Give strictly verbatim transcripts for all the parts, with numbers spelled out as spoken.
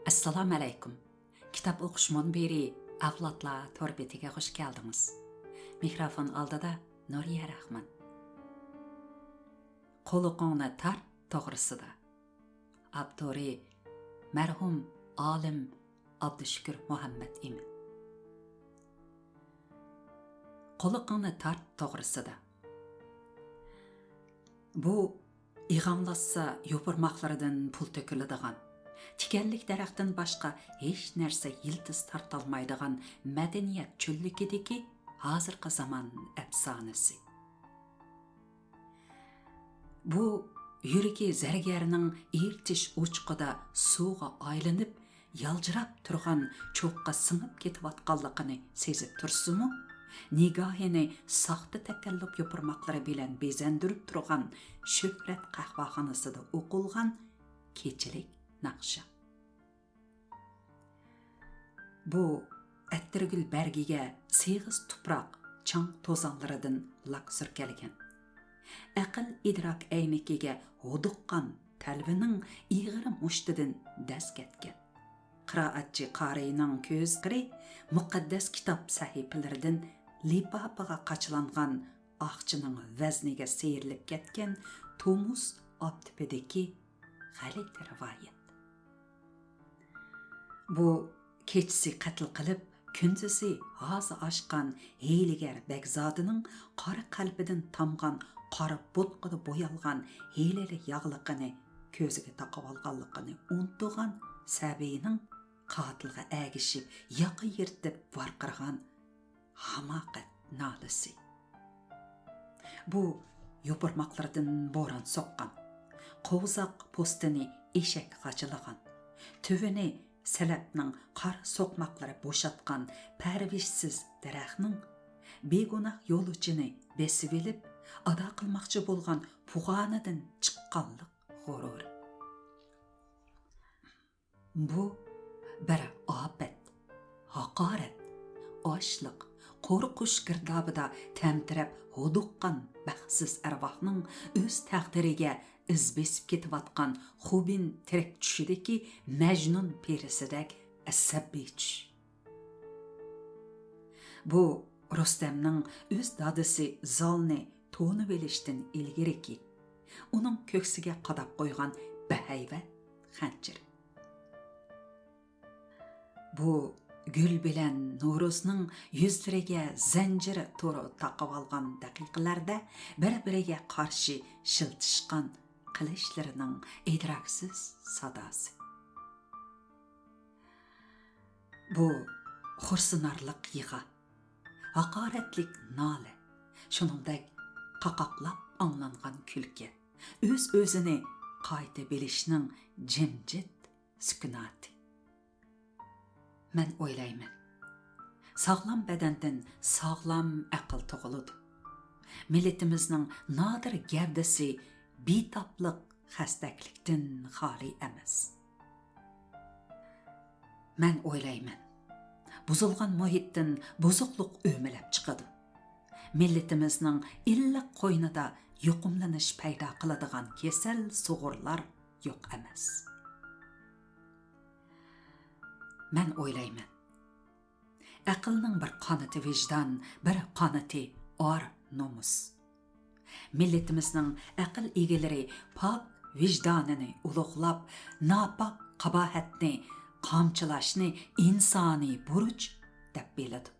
ئەسسالامۇ ئەلەيكۇم. كىتاب ئوقۇش مۇنبىرى ئەۋلادلار تور بېتىگە خۇش كەلدىڭىز. مىكروفون ئالدىدا نۇرىيە رەھمان. قۇلىقىڭنى تارت توغرىسىدا. ئاپتورى مەرھۇم ئالىم ئابدۇشۈكۈر مۇھەممەت ئىمىن. قۇلىقىڭنى تارت توغرىسىدا. بۇ ئىغاڭلاتسا يوپۇرماقلىرىدىن پۇل تۆكۈلىدىغان، تىكەنلىك دەرەختىن باشقا ھېچ نەرسە يىلتىز تارتالمايدىغان مەدەنىيەت چۆللۈكىدىكى ھازىرقى زامان ئەپسانىسى. بۇ يۈرىكى زەرگەرنىڭ ئېرىتىش ئوچىقىدا سۇغا ئايلىنىپ، يالجىراپ تۇرغان چوغقا سىڭىپ كېتىۋاتقانلىقىنى سېزىپ تۇرسىمۇ، نىگاھىنى ساختا تەكەللۇپ يوپۇرماقلىرى بىلەن بېزەندۈرۈپ تۇرغان شۆھرەت قەھۋەخانىسىدا ئوقۇلغان كېچىلىك ناخشا. بۇ ئەتىرگۈل بەرگىگە سېغىز تۇپراق چاڭ توزانلىرىدىن لاك سۈركەلگەن. ئەقىل ئىدراك ئەينىكىگە ھودۇققان تەلۋىنىڭ ئېغىر مۇشتىدىن دەز كەتكەن. قىرائەتچى قارىينىڭ كۆزلىرى مۇقەددەس كىتاب سەھىپىلىرىدىن لىپاپىغا قاچىلانغان ئاقچىنىڭ ۋەزنىگە سىيرىلىپ كەتكەن تومۇز ئاپتىپىدىكى غەلىتە رىۋايەت. بۇ كېچىسى قەتل قىلىپ، كۈندۈزى ھازا ئاشقان ھىيلىگەر بەگزادىنىڭ قارا قەلبىدىن تامغان قارا بوتقىدا بويالغان ھىيلىلىك ياغلىقىنى كۆزىگە تاقىۋالغانلىقىنى ئۇنتۇغان سەبىينىڭ قاتىلغا ئەگىشىپ ياقا يىرتىپ ۋارقىرىغان ھاماقەت نالىسى. بۇ يوپۇرماقلىرىدىن بوران سوققان، قوۋزاق پوستىنى ئېشەك غاچىلىغان، تۈۋىنى سەلەپنىڭ قارا سوقماقلىرى بوشاتقان پەرۋىشسىز دەرەخنىڭ بىگۇناھ يولۇچىنى بېسىۋېلىپ ئادا قىلماقچى بولغان پۇغانىدىن چىققانلىق غۇرۇرى. بۇ بىر ئاپەت، ھاقارەت، ئاچلىق، قورقۇش گىردابىدا تەمتىرەپ ھودۇققان بەختسىز ئەرۋاھنىڭ ئۆز تەقدىرىگە ئىز بېسىپ كېتىۋاتقان خۇبىن تىرىك چۈشىدىكى مەجنۇن پېرىسىدەك ئەسەبىي چۈش. بۇ رۇستەمنىڭ ئۆز دادىسى زالنى تونۇۋېلىشتىن ئىلگىرىكى، ئۇنىڭ كۆكسىگە قاداپ قويغان بەھەيۋەت خەنجىرى. بۇ گۈل بىلەن نورۇزنىڭ يۈزلىرىگە زەنجىر تورى تاقىۋالغان دەقىقىلەردە بىر-بىرىگە قارشى شىلتىشقان قىلىچلىرىنىڭ ئىدراكسىز ساداسى. بۇ خورسىنارلىق يىغا، ھاقارەتلىك نالە، شۇنىڭدەك قاقاقلاپ ئاڭلانغان كۈلكە، ئۆز-ئۆزىنى قايتا بىلىشنىڭ جىمجىت سۈكۈناتى. مەن ئويلايمەن، ساغلام بەدەندىن ساغلام ئەقىل تۇغۇلىدۇ. مىللىتىمىزنىڭ نادىر گەۋدىسى بىتاپلىق، خەستەكلىكتىن خالىي ئەمەس. مەن ئويلايمەن، بۇزۇلغان مۇھىتتىن بۇزۇقلۇق ئۆمىلەپ چىقىدۇ. مىللىتىمىزنىڭ ئىللىق قوينىدا يۇقۇملىنىش پەيدا قىلىدىغان كېسەل سۇغۇرلار يوق ئەمەس. مەن ئويلايمەن، ئەقىلنىڭ بىر قانىتى ۋىجدان، بىر قانىتى ئار، نومۇس. مىللىتىمىزنىڭ ئەقىل ئىگىلىرى پاك ۋىجدانىنى ئۇلۇغلاپ، ناپاك قاباھەتنى قامچىلاشنى ئىنسانىي بۇرچ دەپ بىلىدۇ.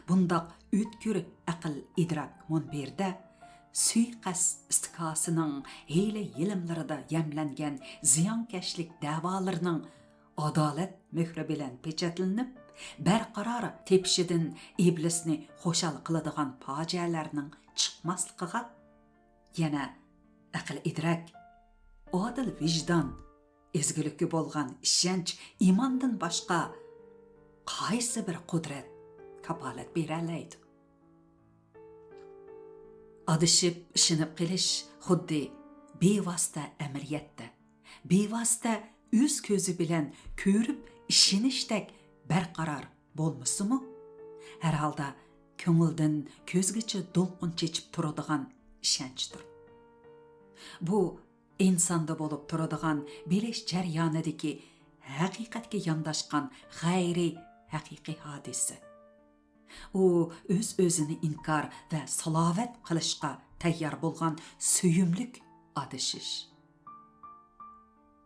بۇنداق ئۆتكۈر ئەقىل ئىدراك مۇنبىرىدە سۇيىقەست ئىستىكاسىنىڭ ھىيلە-يېلىملىرىدا يەملەنگەن زىيانكەشلىك دەۋالىرىنىڭ ئادالەت مۆھرى بىلەن پېچەتلىنىپ، بەرقارار تېپىشىدىن ئىبلىسنى خۇشال قىلىدىغان پاجىئەلەرنىڭ چىقماسلىقىغا يەنە ئەقىل-ئىدراك، ئادىل ۋىجدان، ئەزگىلىككە بولغان ئىشەنچ، ئىماندىن باشقا قايسى بىر قۇدرەت كاپالەت بېرەلەيدۇ؟ ئادىشىپ ئىشىنىپ قېلىش خۇددى بىۋاسىتە ئەمەلىيەتتە، بىۋاسىتە ئۆز كۆزى بىلەن كۆرۈپ ئىشىنىشتەك بەرقارار بولمىسىمۇ، ھەرھالدا كۆڭۈلدىن كۆزگىچە دولقۇن چېچىپ تۇرىدىغان ئىشەنچتۇر. بۇ ئىنساندا بولۇپ تۇرىدىغان بىلىش جەريانىدىكى ھەقىقەتكە يانداشقان غەيرىي ھەقىقىي ھادىسە. ئۇ ئۆز-ئۆزىنى ئىنكار ۋە سالاۋەت قىلىشقا تەييار بولغان سۆيۈملۈك ئادىشىش.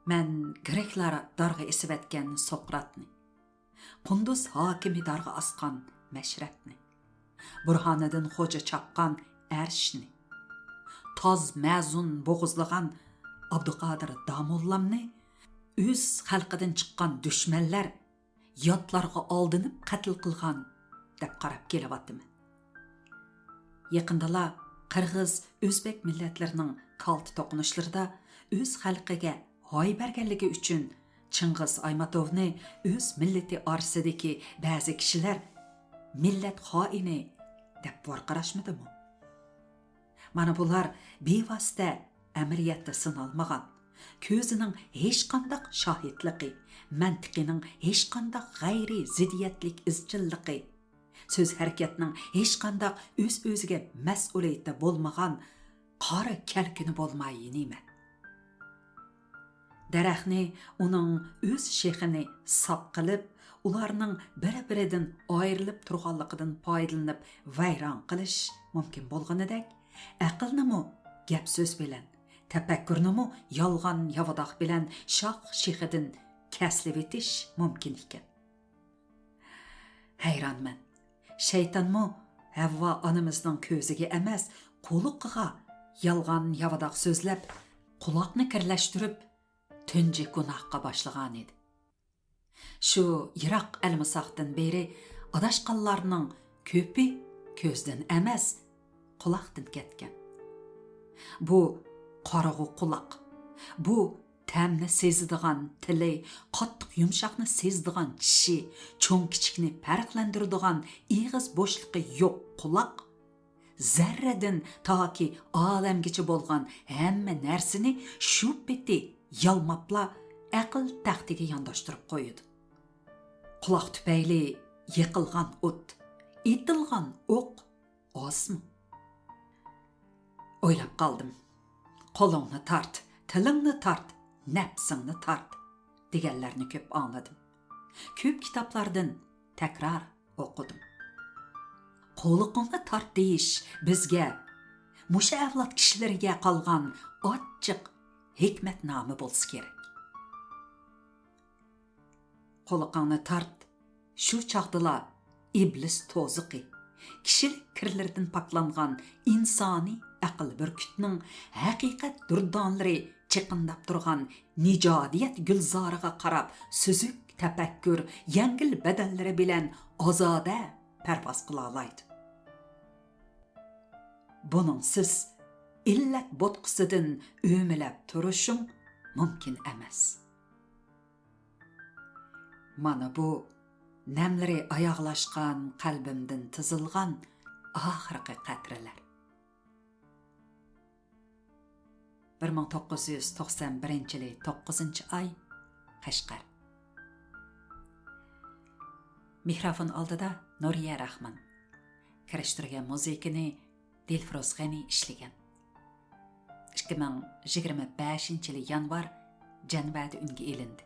مەن گرېكلار دارغا ئېسىۋەتكەن سوقراتنى، قۇندۇز ھاكىمى دارغا ئاسقان مەشرەپنى، بۇرھانىدىن خوجا چاپقان ئەرشنى، تاز مەزۇن بوغۇزلىغان ئابدۇقادىر داموللامنى، ئۆز خەلقىدىن چىققان دۈشمەنلەر ياتلارغا ئالدىنىپ قەتل قىلغان دەپ قاراپ كېلىۋاتىمەن. يېقىندىلا قىرغىز، ئۆزبېك مىللەتلىرىنىڭ كالتە توقۇنۇشلىرىدا ئۆز خەلقىگە ھاي بەرگەنلىكى ئۈچۈن چىڭغىز ئايماتوۋنى ئۆز مىللىتى ئارىسىدىكى بەزى كىشىلەر مىللەت خائىنى دەپ ۋارقىراشمىدىمۇ؟ مانا بۇلار بىۋاسىتە ئەمەلىيەتتە سىنالمىغان، كۆزىنىڭ ھېچقانداق شاھىتلىقى، مەنتىقىنىڭ ھېچقانداق غەيرىي زىددىيەتلىك ئىزچىللىقى، سۆز ھەرىكەتنىڭ ھېچقانداق ئۆز-ئۆزىگە مەسئۇلىيىتى بولمىغان قارا كەلكۈنى بولماي نېمە؟ دەرەخنى ئۇنىڭ ئۆز شېخىنى ساپ قىلىپ، ئۇلارنىڭ بىر-بىرىدىن ئايرىلىپ تۇرغانلىقىدىن پايدىلىنىپ ۋەيران قىلىش مۇمكىن بولغىنىدەك، ئەقىلنىمۇ گەپ-سۆز بىلەن، تەپەككۇرنىمۇ يالغان-ياۋىداق بىلەن شاخ-شېخىدىن كەسلىۋېتىش مۇمكىن ئىكەن. ھەيرانمەن، شەيتانمۇ ھەۋۋا ئانىمىزنىڭ كۆزىگە ئەمەس، قۇلىقىغا يالغان-ياۋىداق سۆزلەپ، قۇلاقنى كىرلەشتۈرۈپ، تۇنجى گۇناھقا باشلىغانىدى. شۇ يىراق ئەلمىساقتىن بېرى ئاداشقانلارنىڭ كۆپى كۆزدىن ئەمەس، قۇلاقتىن كەتكەن. بۇ قارىغۇ قۇلاق، بۇ تەمنى سېزىدىغان تىلى، قاتتىق يۇمشاقنى سېزىدىغان چىشى، چوڭ-كىچىكنى پەرقلەندۈرىدىغان ئېغىز بوشلۇقى يوق قۇلاق، زەررىدىن تاكى ئالەمگىچە بولغان ھەممە نەرسىنى شۇ پېتى يالماپلا ئەقىل تەختىگە يانداشتۇرۇپ قويىدۇ. قۇلاق تۈپەيلى يېقىلغان ئوت، ئېتىلغان ئوق ئازمۇ؟ ئويلاپ قالدىم. «قولۇڭنى تارت، تىلىڭنى تارت، نەپسىڭنى تارت» دېگەنلەرنى كۆپ ئاڭلىدىم. كۆپ كىتابلاردىن تەكرار ئوقۇدۇم. «قۇلىقىڭنى تارت» دېيىش بىزگە، مۇشۇ ئەۋلاد كىشىلىرىگە قالغان ئاچچىق ھېكمەتنامە بولسا كېرەك. «قۇلىقىڭنى تارت» شۇ چاغدىلا ئىبلىس توزىقى، كىشىلىك كىرلىرىدىن پاكلانغان ئىنسانىي ئەقىل بۈركۈتنىڭ ھەقىقەت دۇردانىلىرى چېقىنداپ تۇرغان نىجادىيەت گۈلزارىغا قاراپ سۈزۈك تەپەككۇر، يەڭگىل بەدەنلىرى بىلەن ئازادە پەرۋاز قىلالايدۇ. بۇنىڭسىز ئىللەت بوتقىسىدىن ئۆمىلەپ تۇرۇشۇڭ مۇمكىن ئەمەس. مانا بۇ نەملىرى ئاياغلاشقان قەلبىمدىن تىزىلغان ئاخىرقى قەترىلەر. بىر مىڭ توققۇز يۈز توقسان بىرىنچى يىلى توققۇزىنچى ئاي، قەشقەر. مىكروفون ئالدىدا نۇرىيە راخمان. كىرىشتۈرگەن مۇزىكىنى دىلفۇرۇز غېنى ئىشلىگەن. ئىككى مىڭ يىگىرمە بەشىنچى يىلى يانۋار جەنۋەدە ئۈنگە ئېلىندى.